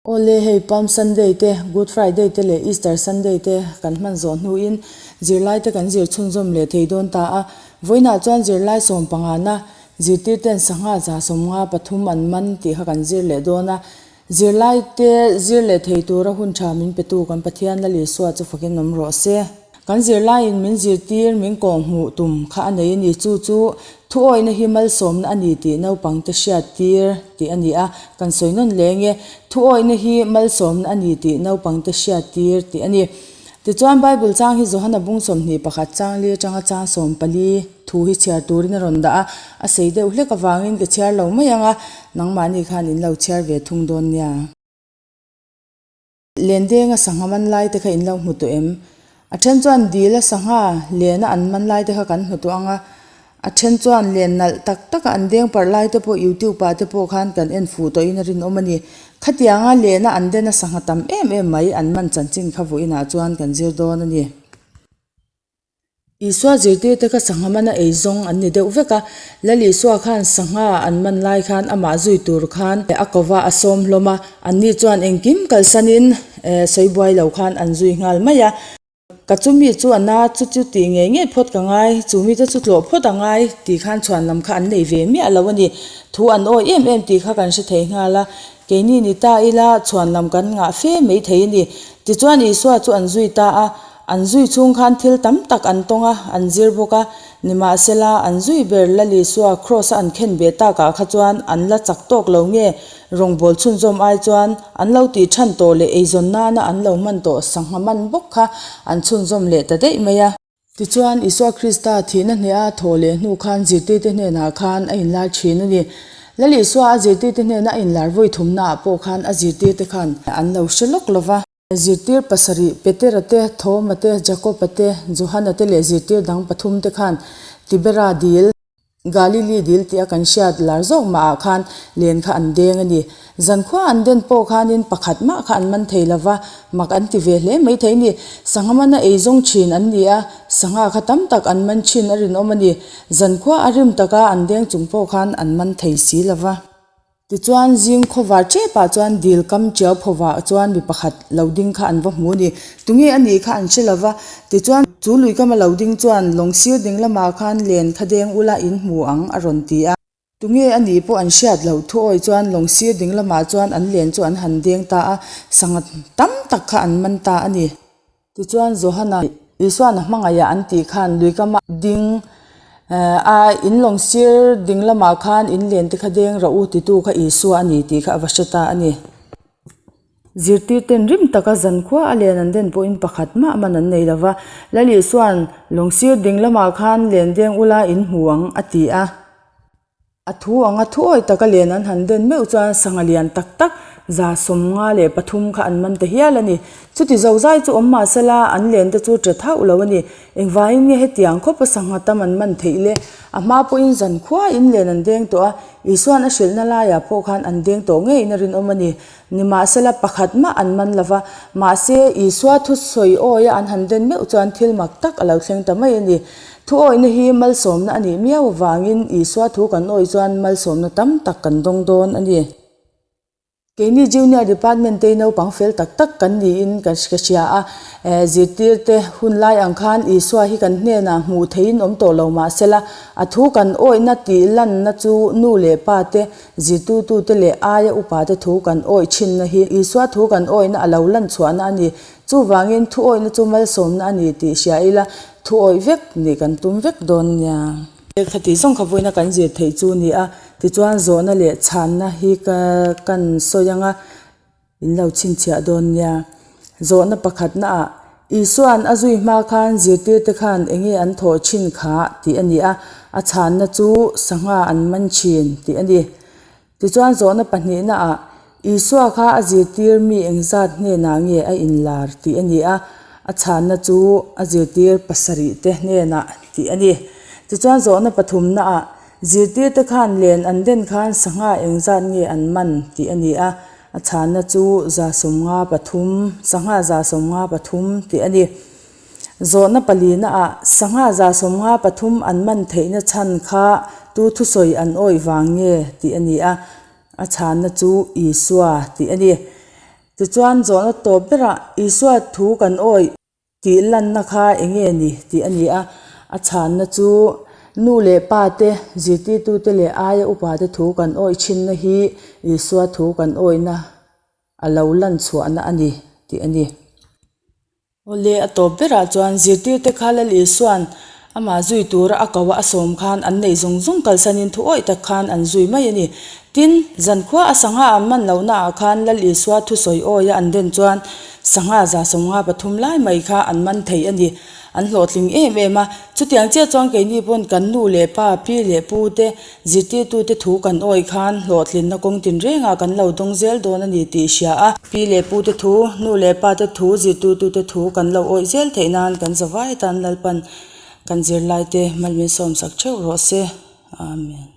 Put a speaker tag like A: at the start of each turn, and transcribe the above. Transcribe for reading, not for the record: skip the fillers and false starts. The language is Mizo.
A: Awle, hei Palm Sunday te, Good Friday te leh Easter Sunday te kan hman zawh hnuin zirlai te kan zir chhunzawm leh thei dawn ta a. Vawiinah chuan zirlai sawm pangana zirtirten sangha 53 an man tih kha kan zir leh dawn a. Zirlai te zir leh thei tura hun tha min petu kan Pathian Lal Isua chu fakin awm rawh se. Kan zirlaiin min zirtir min kawng hmuh tum kha a nei a ni. Chu chu thuawihna hi malsawmna a ni tih naupangte hriattir tih a ni a, kan sawi nawn leng e. Thuawihna hi malsawmna a ni tih naupangte hriattir tih a ni. Tichuan Bible chang hi Johana bung 21 chang li atanga chang 14 thu hi chhiar turin a rawn dah a, a sei deuh hlek avangin ka chhiar lo mai ang a, nangmahni khan in lo chhiar ve thung dawn nia. Lendenga sangha man lai te kha in lo hmu tawh em? A then chuan dil a sangha lena an man lai te kha kan hmu tawh ang a, a then chuan len nalh tak taka an deng parh lai te pawh youtube ah te pawh khan kan en fuh tawhin a rinawm a ni. Khatianga lena an den a sangha tam em em mai an man chanchin kha vawiinah chuan kan zir dawn a ni. Isua zirtirte kha sangha mana ei zawng an ni deuh vek a, Lal Isua khan sangha an man lai khan amah zui tur khan a ko va, a sawm hlawm a, anni chuan engkim kalsanin sawi buai lo khan an zui nghal mai a. Ka chumi chu a na chu chu tih ngei ngei phawt ka ngai, chu mite chu tlawh phawt a ngai tih khan chhuan lam kha an nei ve miah lo a ni. Thu an awi em em tih kha kan hre thei nghal a, keini ni ta ila chhuan lam kan ngah fe mai thei a ni. Tichuan Isua chu an zui ta a. An zui chhung khan thil tam tak an tawng a, an zir bawk a. Nimahsela, an zui ber Lal Isua Kraws-a an khen ve takah kha chuan an la chak tawk lo nge, rawngbâwl chhunzawm ai chuan an lo tih than tawh leh eizawn nana an lo hman tawh sangha man bawk kha an chhunzawm leh ta daih mai a. Tichuan, Isua Krista thihna hneha thawh leh hnu khan zirtirte hnenah khan a inlar thin a ni. Lal Isua a zirtirte hnena a inlar vawi thumnaah pawh khan a zirtirte khan an lo hre lawk lo va. Zirtir pasarih, Petera te, Thoma te, Jakoba te, Johana te leh zirtir dang pathum te khan Tibera dil, Galili dil tia kan hriat lar zawk mahah khan len kha an deng a ni. Zankhua an den pawh khanin pakhat mah kha an man thei lova, mak an ti ve hle mai thei a ni. Sangha mana ei zawng thin an ni a, sangha kha tam tak an man thin a rinawm a ni. Zankhua a rim taka an deng chung pawh khan an man thei si lova. Tichuan, zing khawvar ṭepah chuan dil kam ṭiau phawvah chuan mi pakhat lo ding kha an va hmu a ni. Tunge a nih kha an hre lo va. Tichuan, chu lui kama lo ding chuan lawng sir ding lamah khan len kha deng ula in hmu ang a rawn ti a. Tunge a nih pawh an hriat loh thuawi chuan lawng sir ding lamah chuan an len chu an han deng ta a, sangha tam tak kha an man ta a ni. Tichuan Johana Isuan a hmangaih an tih khan lui kama ding a in lawng sir ding lamah khan in len te kha deng rawh u titu kha Isua a ni tih kha a va hre ta a ni. Zirtir ten rim taka zankhua a len an den pawhin pakhat mah man an nei lova, Lal Isuan lawng sir ding lamah khan len deng ula in hmu ang a ti a. A thu anga thuawi taka len an han den meuh chuan sangha lian tak tak 53 kha an man ta hial a ni. Chuti zozai chu awm mah sela an len te chu ṭe thauh lo a ni. Engvangin nge hetiang khawpa sangha tam an man theih le? A hma pawhin zankhua in len an deng tawh a, Isua'n a hrilhna laiah pawh khan an deng tawh ngeiin a rinawm a ni. Nimahsela pakhat mah an man lo va, mahse Isua thusawi awia an han den meuh chuan thil mak tak a lo thleng ta mai a ni. Thuawihna hi malsawmna a nih miau avangin Isua thu kan awih chuan malsawmna tam tak kan dawng dawn a ni. Keini Junior Department te naupang fel tak tak kan niin ka hria a, zirtirte hun lai ang khan Isua hi kan hnenah hmuh theihin awm tawh lo mahsela a thu kan awihna tih lanna chu nu leh pa te Zirtutute leh aia upate thu kan awih thinna hi Isua thu kan awihna a lo lan chhuahna a ni. Chuvangin thu awihna chu malsawmna a ni tih hria ila, thu awih vek nih kan tum vek dawn nia. Khati zawng kha vawiina kan zir theih chu ni a, tichuan zawhna leh chhanna hi ka kan sawi ang a. In lo chhinchhiah dawn nia. Zawhna pakhatnaah, Isua'n a zui hma khan zirtirte khan eng nge an thawh thin kha tih a ni a, a chhanna chu sangha an man thin tih a ni. Tichuan zawhna pahnihnaah, Isua kha a zirtir mi engzat hnenah nge a inlar tih a ni a, a chhanna chu a zirtir pasarihte hnenah tih a ni. Tichuan zawhna pathumnaah, Zirtirte khan len an den khan sangha engzat nge an man tih a ni a, a chhanna chu 53, sangha 53 tih a ni. Zawhna palina ah sangha 53 an man theihna chhan kha tu thusawi an awih vang nge tih a ni a, a chhanna chu Isua tih a ni. Tichuan, zawhna tawp berah Isua thu kan awih tih lanna kha eng nge ni tih a ni a. A chhanna chu nu leh pa te, zirtirtute leh aia upa te thu kan awih thinna hi Isua thu kan awihna a lo lan chhuahna a ni tih a ni. Awle a tawp berah chuan zirtirte kha Lal Isua'n amah zui tura a ko a a sawm khan an neih zawng zawng kalsanin thu awih tak khan an zui mai a ni. Tin, zankhua a sangha an man lohnaah khan Lal Isua thusawi awia an den chuan sangha 73 lai mai kha an man thei a ni. An hlawhtling em em a, chutiang chiah chuan keini pawn kan nu leh pa, pi leh pu te, zirtirtute thu kan awih khan hlawhtlinna kawng tinrengah kan lo dawng zel dawn a ni tih hria a. Pi leh pu te thu, nu leh pa te thu, zirtirtute thu kan lo awih zel theih nan kan zavai atan Lalpan kan zirlaite malmin sawmsak theuh rawh se. Amen.